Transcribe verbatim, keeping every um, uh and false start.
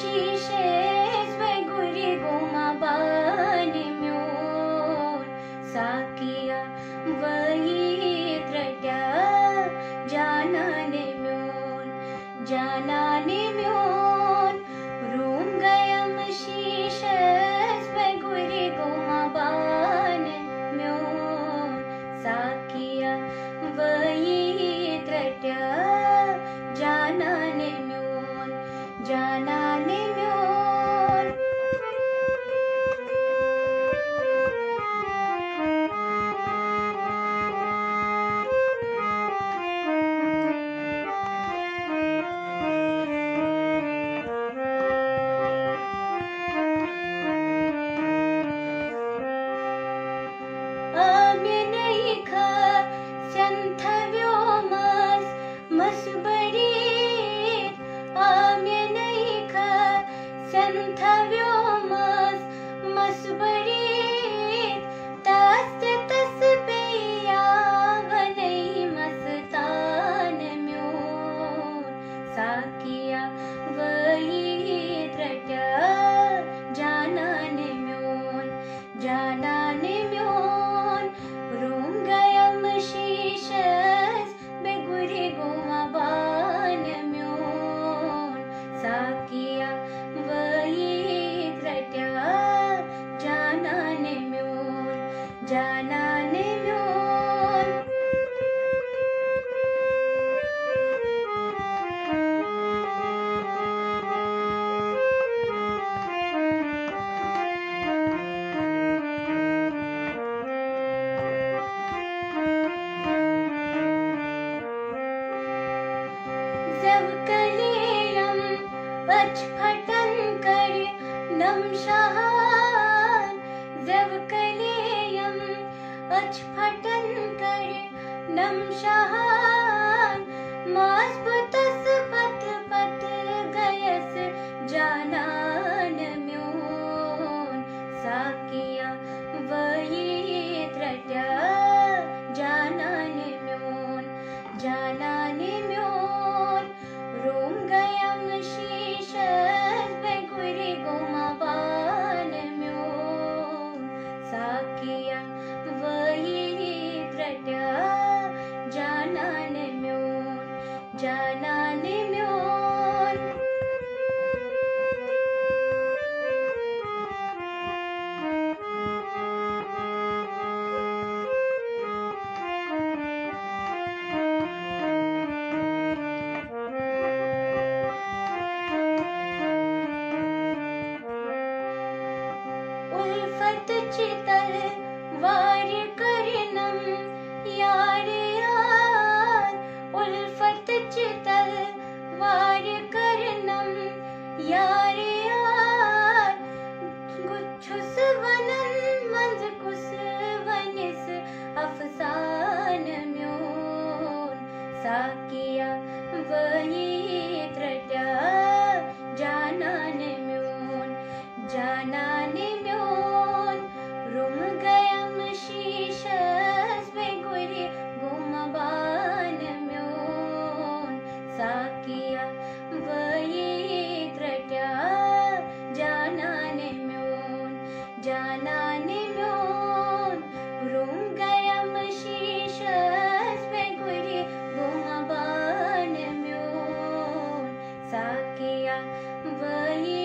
شیٖشس بے گُرِ گوٚما بانہٕ میون۔ ساقیا وٲیِتھ رٹیا جانانہٕ میون، جانانہٕ میون۔ روم گیم شیٖشس بے گُرِ گوٚما بانہٕ میون۔ ساقیا وٲیِتھ رٹیا جانانہٕ میون، جانانہٕ میون۔ آمنَے کھا سٮ۪ن تھویومس مس بٔرِتھ۔ آمنَے کھا سٮ۪ن تھویومس مس بٔرِتھ۔ تس تہِ تس پیٚیاونَے مستانہٕ میون۔ ساقیا وٲیِتھ رٹیا جانانہٕ میون، جانانہٕ میون۔ روم گیم شیٖشس بے گُرِ گوٚما بانہٕ میون۔ ساقیا وٲیِتھ رٹیا جانانہٕ میون، جانانہٕ میون۔ زٮ۪و کلییم أچھ پھٹن کرِ نم شاہان۔ زٮ۪و کلییم أچھ پھٹن کرِ نم شاہان۔ ماس بہٕ تس پتہٕ پتہٕ گٔیس جانانہٕ میون۔ ساقیا وٲیِتھ رٹیا جانانہٕ میون، جانانہٕ میون۔ روم گیم شیٖشس بے گُرِ گوٚما بانہٕ میون۔ ساقیا وٲیِتھ رٹیا جانانہٕ میون، جانانہٕ میون۔ الفت چہِ تلوارِ کرنم یارِ یار۔ الفت چہِ تلوارِ کرنم یارِ یار۔ گُتھ چھُس ونان منٛزٕ کُس ونٮ۪س افسانہٕ میون۔ ساقیا وٲیِتھ رٹیا جانانہٕ میون، جانانہٕ میون۔ روم گیم شیٖشس بے گُرِ گوٚما بانہٕ میون۔ ساقیا وٲیِتھ رٹیا جانانہٕ میون، جانانہٕ میون۔ روم گیم شیٖشس بے گُرِ گوٚما بانہٕ میون۔ ساقیا وٲیِتھ